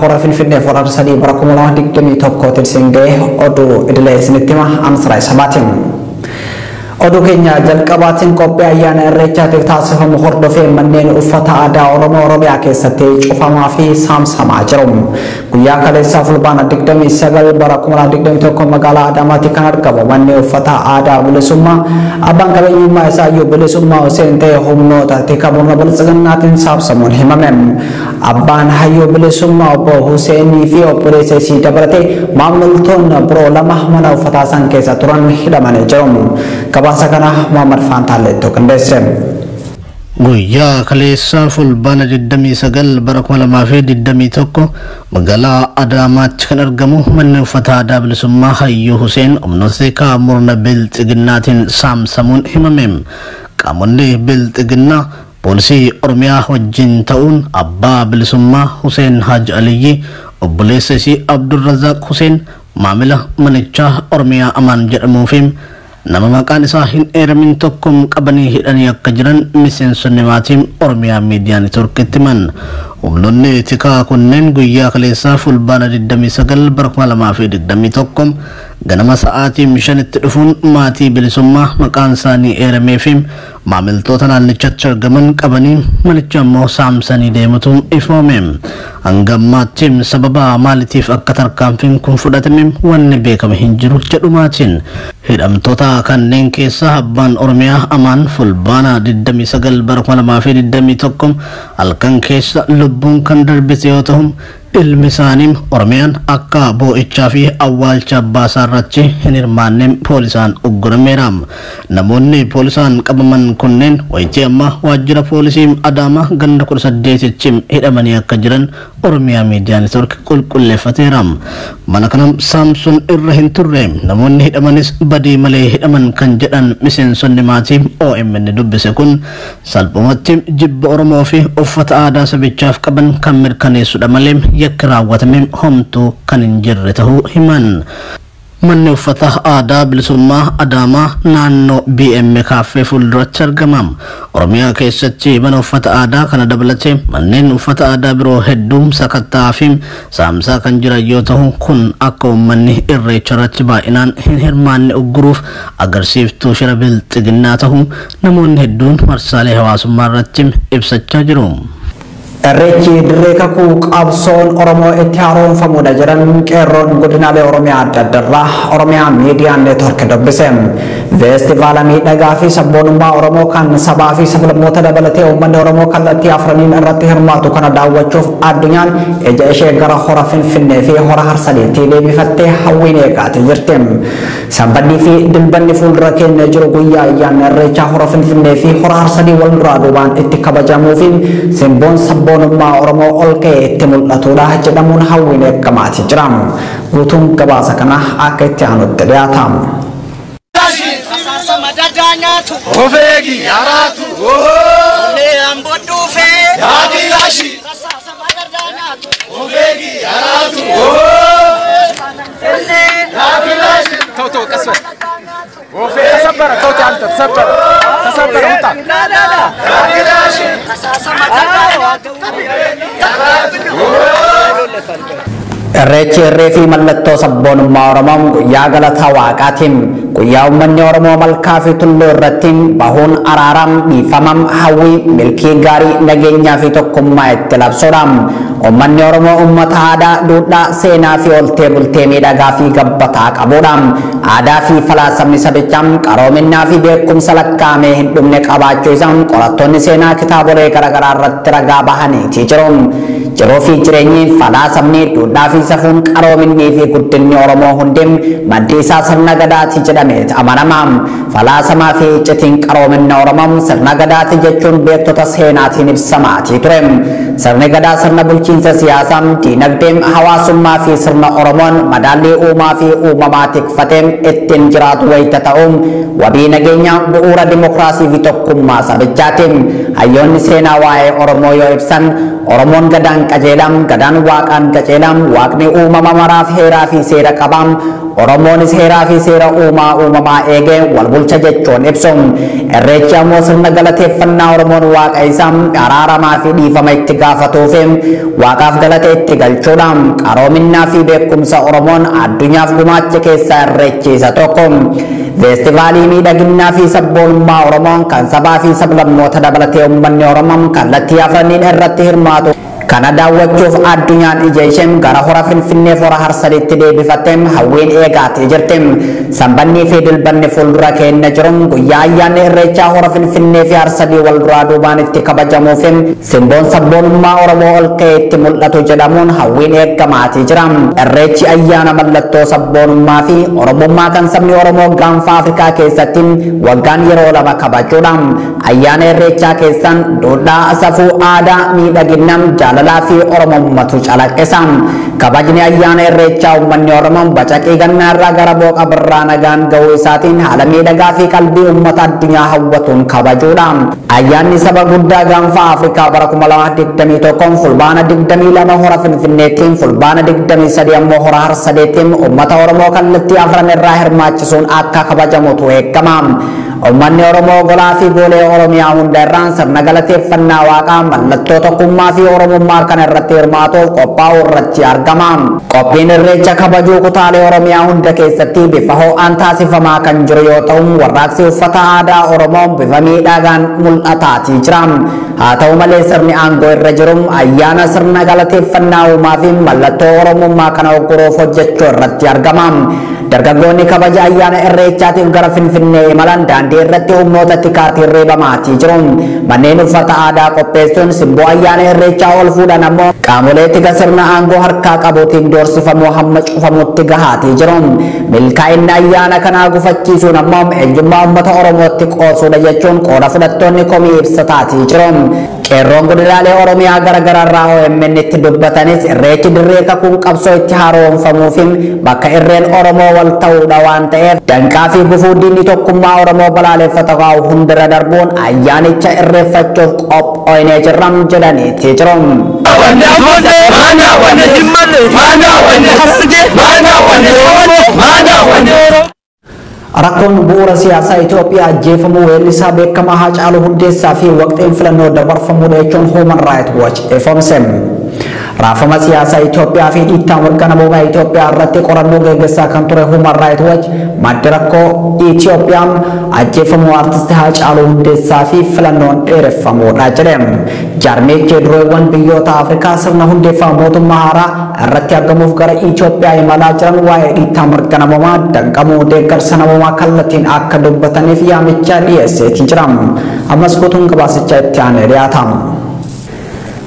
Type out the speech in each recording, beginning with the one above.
Hora Finfinnee hora 3 bara 2021 tiin ga'e oduu idilee isinitti hima Ansiraa Sabaatiin. Oduu keenya jalqabaatiin qophii ayyaana irreechaatiif taasifamu hordofee manneen uffata aadaa Oromoo Oromiyaa keessatti cufamaa fi saamsamaa jiru. Guyyaa kaleessaa fulbaana 29 bara 2021 magaalaa Adaamaatti kan argamu manni uffata aadaa bilisummaa abbaan qabeenyummaa isaa iyyuu bilisummaa Hussein ta'e humnoota tika murna biltsiginnaatiin saamsamuun himame. Abbaan hayyuu bilisummaa obbo Huseenii fi obboleessa isii dabalatee maamiltoonni biroo lama mana uffataa san keessa turan hidhamanii jiru. Gabaasa kana Muhammad Faantaalleetu qindeesse. Guyyaa kaleessaa fulbaana 29 bara 2021 magaalaa Adaamaatti kan argamu manni uffata aadaa bilisummaa Hayyuu Huseen humnoota tikaa murna bilxiginnaatiin saamsamuun himame. Qaamonni bilxiginnaa poolisii Oromiyaa wajjin ta'uun abbaa bilisummaa Huseen Haji Aliyyi, obboleessa isii Abdurrazaaq Huseen, maamila manichaa Oromiyaa Amaan jedhamuu fi nama maqaan isaa hin eeramin tokko qabanii hidhanii akka jiran miseensonni maatii Oromiyaa Miidiyaa Neetworkitti himan. Humnoonni tikaa kunneen guyyaa kaleessaa fulbaana 29 bara 2021 ganama sa'aatii 5tti dhufuun maatii bilisummaa maqaan isaanii eeramee fi maamiltoota naannichatti argaman qabanii manicha immoo saamsanii deemutu ifoome. Hanga ammaatti sababa maaliitiif akka tarkaanfiin kun fudhatame wanni beekame hin jiru jedhu maatiin. Hidhamtoota kanneen keessaa abbaan Oromiyaa Amaan fulbaana 29 bara 2021 halkan keessa lubbuun kan darbite yoo ta'u ilmi isaanii Oromiyaan akka boo'ichaa fi awwaalcha abbaa isaa irratti hin hirmaanne poolisaan uggurameera. Namoonni poolisaan qabaman kunneen wayitii ammaa waajjira poolisii Adaamaa ganda 18tti hidhamanii akka jiran Oromiyaa Miidiyaa Neetwork qulqulleeffateera. Mana kana saamsuun irra hin turre namoonni hidhamanis badii malee hidhaman kan jedhan miseensonni maatii OMN dubbise kun salphumatti jibba Oromoo fi uffata aadaa sabichaaf qaban kan mirkaneessudha malee yakki raawwatame homtuu kan hin jirre ta'uu himan. Manni uffata aadaa bilisummaa Adaamaa naannoo BM Kaaffee fuulduratti argama. Oromiyaa keessatti mana uffata aadaa kana dabalatee manneen uffata aadaa biroo hedduun sakattaa fi saamsaa kan jiran yoo ta'u kun akka uummanni irreecha irratti baay'inaan hin hirmaanne ugguruuf agarsiiftuu shira bilxiginnaa ta'uu namoonni hedduun marsaalee hawaasummaa irratti ibsachaa jiru. Irreechi dirree kakuu qabsoon Oromoo itti haaromfamudha jedhan qeerroon godinaalee Oromiyaa adda addaarraa Oromiyaa Miidiyaa Neetwork dubbise. Feestivaala miidhagaa fi sabboonummaa Oromoo kan sabaa fi sablammoota dabalatee uummanni Oromoo kallattii afraniin irratti hirmaatu kana daawwachuuf addunyaan ija ishee gara hora Finfinnee fi hora Harsadiitti deebifattee hawwiin eegaatee jirti. Sanbannii fi dilbanni fuuldura keenya jiru guyyaa ayyaana irreechaa hora Finfinnee fi hora Harsadii wal duraa duubaan itti kabajamuu fi simboon sabboonummaa Oromoo ol ka'ee itti mul'atudha jedhamuun hawwiin eegamaati jira. Guutuun gabaasa kana akka itti aanutti dhiyaata. Ofeegi yaraatu yaadilashi ofeegi yaraatu yaadilashi ተው ተው ቀስ በል ተሰበረ። ተው አንተ ተሰበረ ተሰበረ ውጣ ያዲላሺ Irreechi irree fi mallattoo sabboonummaa Oromoo guyyaa galataa waaqaatiin guyyaa uummanni Oromoo malkaa fi tulluu irratti bahuun araaram dhiifamam hawwii milkii gaarii nageenyaa fi tokkummaa itti labsuudha. Uummanni Oromoo uummata aadaa, duudhaa, seenaa fi oltee bultee miidhagaa fi gabbataa qabudha. Aadaa fi falaasamni sabichaa qaroominaa fi beekumsa lakkaa'amee hin dhumne qabaachuu isaa qorattoonni seenaa kitaabolee garaagaraa irratti ragaa bahaniitii jiru. Jiruu fi jireenyi falaasamni duudhaa fi safuun qaroominnii fi guddinni Oromoo hundi maddi isaa sirna gadaati jedhamee amanama. Falaasamaa fi iccitiin qaroominna Oromoo sirna gadaati jechuun beektota seenaatiin ibsamaatii ture. Sirni gadaa sirna bulchiinsa siyaasaa, diinagdee, hawaasummaa fi sirna Oromoon madaallii uumaa fi uumamaa tikfatee ittiin jiraatu wayita ta'u wabii nageenyaa bu'uura dimokiraasii fi tokkummaa sabichaati. Hayyoonni seenaa waa'ee Oromoo yoo ibsan Oromoon gadaan qajeelam, gadaan waaqaan qajeelam, waaqni uumama maraaf heeraa fi seera qabam. Oromoonis heeraa fi seera uumaa uumamaa eegee wal bulcha jechuun ibsu. Irreechi ammoo sirna galateeffannaa Oromoon waaqa isaa araaramaa fi dhiifama itti gaafatuu fi waaqaaf galata itti galchuudha. Qaroominnaa fi beekumsa Oromoon addunyaaf gumaache keessaa irreechi isa tokko. Feestivaalii miidhaginaa fi sabboonummaa Oromoon kan sabaa fi sablammoota dabalatee uummanni Oromoo kallattii afraniin irratti hirmaatu. Kana daawwachuuf addunyaan ija isheen gara hora Finfinnee hora Harsadiitti deebifattee hawwiin eegaatee jirti. Sanbannii fi dilbanni fuuldura keenya jiru guyyaa ayyaanni irreechaa hora Finfinnee fi Harsadii wal duraa duubaan itti kabajamuu fi simboon sabboonummaa Oromoo ol ka'ee itti mul'atu jedhamuun hawwiin eegamaatii jira. Irreechi ayyaana mallattoo sabboonummaa fi Oromummaa kan sabni Oromoo gaanfa Afrikaa keessatti waggaan yeroo lama kabajuudha. Ayyaana irreechaa keessan duudhaa, safuu, aadaa, miidhagina, jaalalaa fi Oromommatu calaqqisa. Kabajni ayyaana irreechaa uummanni Oromoo bacaqii gannaa irraa gara booqa birraa nagaan ga'uu isaatiin haala miidhagaa fi qalbii uummata addunyaa hawwatuun kabajuudha. Ayyaanni saba guddaa gaanfa Afrikaa bara 2021 fulbaana 22 hora Finfinneettiin, fulbaana 23 ammoo hora Harsadeettiin uummata Oromoo kallattii afran irraa hirmaachisuun akka kabajamutu eegama. Uummanni Oromoo golaa fi goolee Oromiyaa hunda irraan sirna galateeffannaa waaqaa mallattoo tokkummaa fi Oromummaa kana irratti hirmaatuuf qophaa'uu irratti argama. Qophiin irreecha kabajuu kutaalee Oromiyaa hunda keessatti bifa ho'aan taasifamaa kan jiru yoo ta'u, warraaqsi uffata aadaa Oromoo bifa miidhagaan mul'ataatii jira. Haa ta'u malee sirni aangoo irra jiru ayyaana sirna galateeffannaa uumaa fi mallattoo Oromummaa kana ogguruuf hojjechuu irratti argama. Dargaggoonni kabaja ayyaana irreechaatiif gara Finfinnee imalan daandii irratti humnoota tikaatiin reebamaatii jiru. Manneen uffata aadaa qopheessuun simboo ayyaana irreechaa ol fuudhan ammoo qaamolee tika sirna aangoo harkaa qabuutiin doorsifamuu hamma cufamutti gahaatii jiru. Milkaa'inni ayyaana kanaa gufachiisuun ammoo eenyummaa uummata Oromootti qoosuudha jechuun qooda fudhattoonni komii ibsataatii jiru. Qeerroon godinaalee Oromiyaa garaagaraa irraa OMN itti dubbatanis irreechi dirree kakuun qabsoo itti haaromfamuu fi bakka irreen Oromoo wal ta'uudha waan ta'eef danqaa fi gufuu diinni tokkummaa Oromoo balaaleffata kaa'u hundirra darbuun ayyaanicha irreeffachuuf qophoonee jirra jedhaniitti jiru. Rakkoon bu'uura siyaasaa Itoophiyaa ajjeefamuu weellisaa beekamaa Haacaaluu Hundeessaa fi waqtiin filannoo dabarfamuudha jechuun Human Rights Watch ifoomse. Raafama siyaasaa Itoophiyaa fi dhiittaa mirga namoomaa Itoophiyaa irratti qorannoo gaggeessaa kan ture Human Rights Watch maddi rakkoo Itoophiyaan ajjeefamuu artisti Haacaaluu Hundeessaa fi filannoon dheereffamuudha jedhe. Jaarmichi dureewwan biyyoota Afrikaa sirna hundeeffama mootummaa haaraa irratti argamuuf gara Itoophiyaa imalaa jiran waa'ee dhiittaa mirga namoomaa danqamuu deeggarsa namoomaa kallattiin akka dubbataniif yaamicha dhiyeesseetii jira. Ammas guutuun gabaasichaa itti aanee dhiyaata.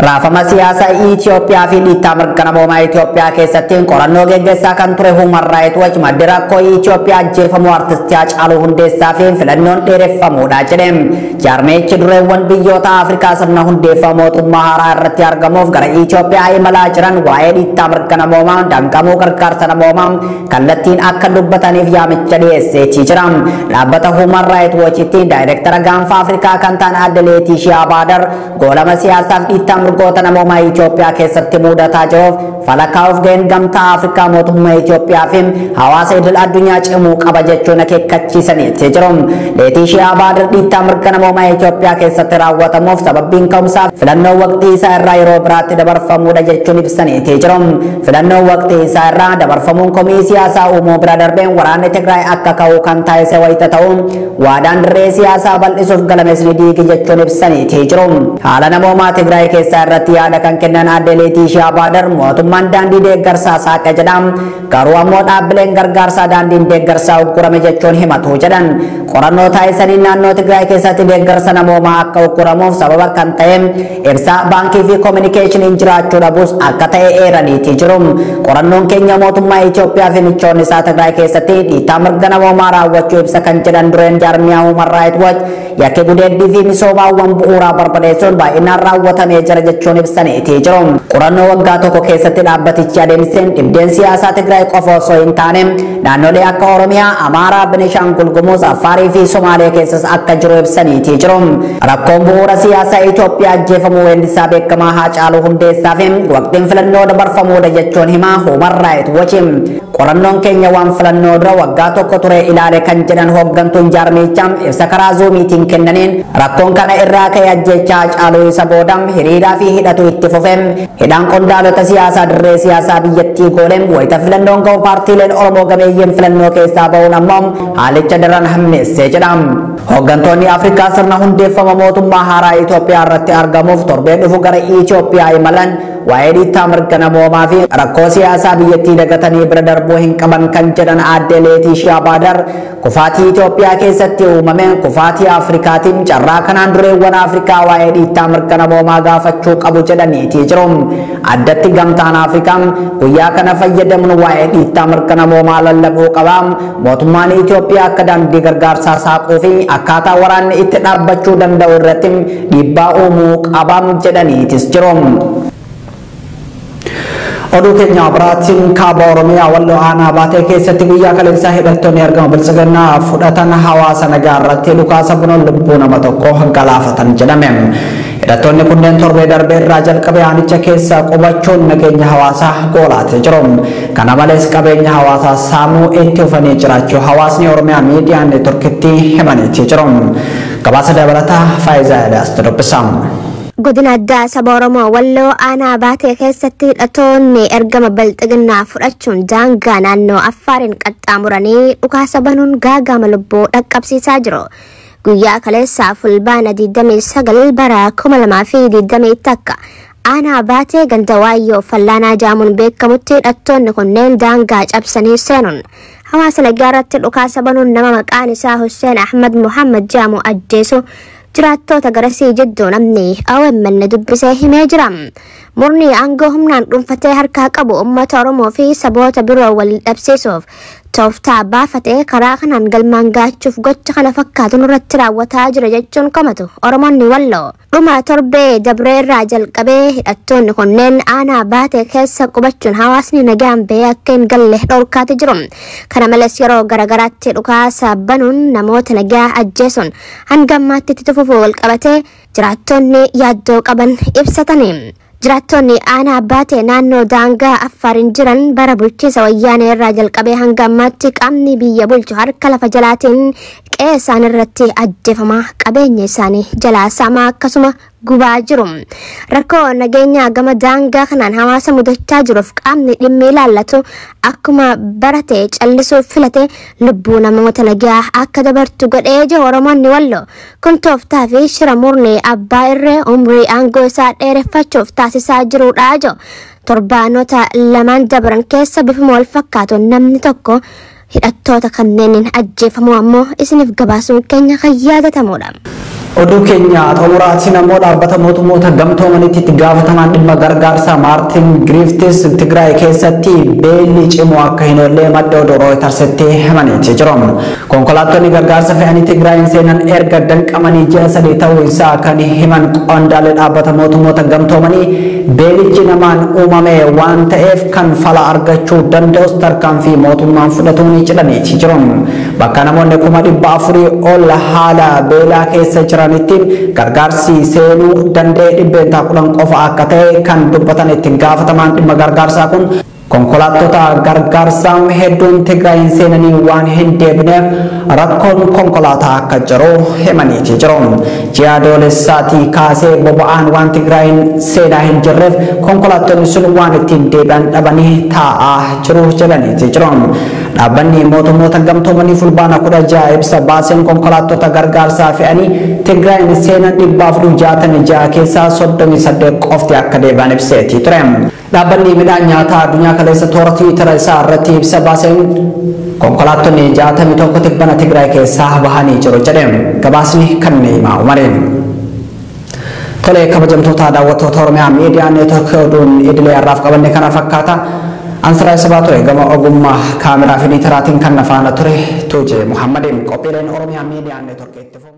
Raafama siyaasaa Itoophiyaa fi dhiittaa mirga namoomaa Itoophiyaa keessatti qorannoo gaggeessaa kan ture Human Rights Watch maddi rakkoo Itoophiyaa ajjeefamuu artistii Haacaaluu Hundeessaa fi filannoon dheereffamuudha jedhe. Jaarmichi dureewwan biyyoota Afrikaa sirna hundeeffama mootummaa haaraa irratti argamuuf gara Itoophiyaa imalaa jiran waa'ee dhiittaa mirga namoomaa danqamuu gargaarsa namoomaa kallattiin akka dubbataniif yaamicha dhiyeesseetii jira. Dhaabbata Human Rights Watchitti daayireektara gaanfa Afrikaa kan ta'an Aadde Leetiishiyaa Baadar goolama siyaasaaf dhiittaa mirgoota namoomaa Itoophiyaa keessatti mudataa jiruuf falakaa'uuf ga'een gamtaa Afrikaa mootummaa Itoophiyaa fi hawaasa idil addunyaa cimuu qaba jechuun akeekkachiisaniitti jiru. Leetiishiyaa Baadar dhiittaa mirga namoomaa Itoophiyaa keessatti raawwatamuuf sababbiin ka'umsaa filannoo waqtii isaa irraa yeroo biraatti dabarfamuudha jechuun ibsaniitti jiru. Filannoo waqtii isaa irraa dabarfamuun komii siyaasaa uumuu bira darbeen waraanni Tigraay akka ka'u kan taasise wayita ta'u waadaan dirree siyaasaa bal'isuuf galames ni diigi jechuun ibsaniitti jiru. Haala namoomaa Tigraay keessaa irratti yaada kan kennan Aadde Leetiishiyaa Baadar mootummaan daandii deeggarsaa saaqe jedha. Garuu ammoo dhaabbileen gargaarsaa daandiin deeggarsaa uggurame jechuun himatu jedhan. Qorannoo taasisanii naannoo Tigraay keessatti deeggarsa namoomaa akka ugguramuuf sababa kan ta'e ibsaa baankii fi koominikeeshiniin jiraachuu dhabuus akka ta'e eeraniitii jiru. Qorannoon keenya mootummaa Itoophiyaa fi michoonni isaa Tigraay keessatti dhiittaa mirga namoomaa raawwachuu ibsa kan jedhan dureen jaarmiyaa Human Rights Watch yakki gudeeddii fi misoomaawwan bu'uuraa barbadeessuun baay'inaan raawwatamee jira jechuun ibsaniitii jiru. Qorannoo waggaa tokko keessatti dhaabbatichi adeemsiseen dhibdeen siyaasaa Tigraay qofa osoo hin taane naannolee akka Oromiyaa, Amaaraa, Benishaangul Gumuz, Affaarii fi Somaalee keessas akka jiru ibsaniitii jiru. Rakkoon bu'uura siyaasaa Itoophiyaa ajjeefamuu weellisaa beekamaa Haacaaluu Hundeessaa fi waqtiin filannoo dabarfamuudha jechuun himaa Human Rights Watch. Qorannoon keenya waan filannoo dura waggaa tokko ture ilaale kan jedhan hooggantuun jaarmichaa ibsa karaa zuumiitiin kennaniin rakkoon kana irraa ka'e ajjechaa Haacaaluu isa booda hiriiraa fi hidhatu itti fufee hidhaan qondaalota siyaasaa dirree siyaasaa biyyattii gooleen wayita filannoon ga'u paartiileen Oromoo gameeyyiin filannoo keessaa ba'uun ammoo haalicha daran hammeessee jedha. Hooggantoonni Afrikaa sirna hundeeffama mootummaa haaraa Itoophiyaa irratti argamuuf torbee dhufu gara Itoophiyaa imalan waa'ee dhiittaa mirga namoomaa fi rakkoo siyaasaa biyyattii dagatanii bira darbuu hin qaban kan jedhan aadde Leetiishiyaa Baadar kufaatii Itoophiyaa keessatti uumameen kufaatii Afrikaatiin carraa kanaan dureewwan Afrikaa waa'ee dhiittaa mirga namoomaa gaafachuu qabu jedhaniitii jiru. Addatti gamtaan Afrikaa guyyaa kana fayyadamuun waa'ee dhiittaa mirga namoomaa lallabuu qaba. Mootummaan Itoophiyaa akka daandii gargaarsaa saaquu fi akkaataa waraanni itti dhaabbachuu danda'u irratti dhiibbaa uumuu qaba jedhaniitis jiru. Oduu keenya biraatiin kaaba Oromiyaa Walloo aanaa baatee keessatti guyyaa kaleessaa hidhattoonni argama biltsiginnaa fudhatan hawaasa nagaa irratti dhukaasa banuun lubbuu nama tokko galaafatan jedhame. Hidhattoonni kunneen torbee darbee irraa jalqabee aanicha keessa qubachuun nageenya hawaasaa goolaatee jiru. Kana malees qabeenya hawaasaa saamuu itti ufanii jiraachuu hawaasni Oromiyaa miidiyaa neetworkitti himaniitii jiru. Gabaasa dabalataa Faayizaa Eliyaas dubbisa. Godina addaa saba Oromoo Walloo aanaa baatee keessatti hidhattoonni ergama bilxiginnaa fudhachuun daangaa naannoo Affaariin qaxxaamuranii dhukaasa banuun gaagama lubbuu dhaqqabsiisaa jiru. Guyyaa kaleessaa fulbaana 29 bara 2021 aanaa baatee ganda waayyoo fallaanaa jaamuun beekamutti hidhattoonni kunneen daangaa cabsanii seenuun hawaasa nagaa irratti dhukaasa banuun nama maqaan isaa Hussein Ahmad Muhammad jaamu ajjeesu jiraattoota garasii jidduu namni OMN dubbisee himee jira. Murni aangoo humnaan dhuunfatee harkaa qabu uummata Oromoo fi saboota biroo wal dhabsiisuuf tooftaa baafatee karaa kanaan galmaan gaachuuf gocha kana fakkaatu nurratti raawwataa jira jechuun komatu Oromoonni Walloo. Dhuma torbee dabree irraa jalqabee hidhattoonni kunneen aanaa baatee keessa qubachuun hawaasni nagaan bahee akka hin galle dhorkaati jiru. Kana malees yeroo garagaraatti dhukaasa banuun namoota nagaa ajjeesuun hanga ammaatti itti fufuu wal qabatee jiraattonni yaaddoo qaban ibsatani. Jiraattonni aanaa baatee naannoo daangaa Affaariin jiran bara bulchiinsa wayyaanee irraa jalqabee hanga ammaatti qaamni biyya bulchu harka lafa jalaatiin qe'ee isaan irratti ajjeefamaa qabeenya isaanii jalaa saamaa akkasuma gubaa jiru. Rakkoo nageenyaa gama daangaa kanaan hawaasa mudachaa jiruuf qaamni dhimmi ilaallatu akkuma barate callisuuf filate lubbuu namoota nagaa akka dabartu godhee jiru Oromoonni Walloo. Kun tooftaa fi shira murni abbaa irree umrii aangoo isaa dheereffachuuf taasisaa jirudha jiru. Torbaanota lamaan dabran keessa bifuma wal fakkaatu namni tokko hidhattoota kanneeniin ajjeefamuu ammoo isiniif gabaasuun keenya kan yaadatamudha. Oduu keenya xumuraatiin ammoo dhaabbata mootummoota gamtoomanitti itti gaafatamaan dhimma gargaarsaa Maartin Griffiths Tigraay keessatti beelli cimoo akka hin oolle madda oduu Rooyitersitti himaniitii jiru. Konkolaattonni gargaarsa fe'anii Tigraayin seenan erga danqamanii ji'a 3 ta'uu isaa kan himan qondaalli dhaabbata mootummoota gamtoomanii beelichi namaan uumame waan ta'eef kan fala argachuu danda'us tarkaanfii mootummaan fudhatuun jedhaniitii jiru. Bakka namoonni 400,000 ol haala beelaa keessa jiran gargaarsi seenuu danda'e 10% qofa akka ta'e kan dubbatan itti gaafatamaan dhimma gargaarsaa kun konkolaattota gargaarsaa hedduun Tigraayin seenanii waan hin deebineef rakkoon konkolaataa akka jiru himaniitii jiru. Ji'a adoolessaatii kaasee boba'aan waan Tigraayin seenaa hin jirreef konkolaattonni sun waan ittiin deebi'an dhabanii taa'aa jiru jedhaniitii jiru. Dhaabbanni mootummoota gamtoomanii fulbaana 16 ibsa baaseen konkolaattota gargaarsaa fe'anii Tigraayin seenan 466 keessaa 38 qofti akka deebi'an ibseetii ture. Dhaabbanni midhaan nyaataa addunyaa kaleessa toora Tiwiitara isaa irratti ibsa baaseen konkolaattonni 61 tibbana Tigraay keessaa bahanii jiru jedhe. Gabaasni kan himaa Umareen. Tolee kabajamtoota daawwattoota Oromiyaa miidiyaa neetworkii oduun idilee har'aaf qabanne kana fakkaata. Ansiraa sabaa ture gama ogummaa kaameraa fi diitaraatiin kan nafaana ture Tuujee Muhammadiin qophiileen Oromiyaa miidiyaa neetworkii itti fufu.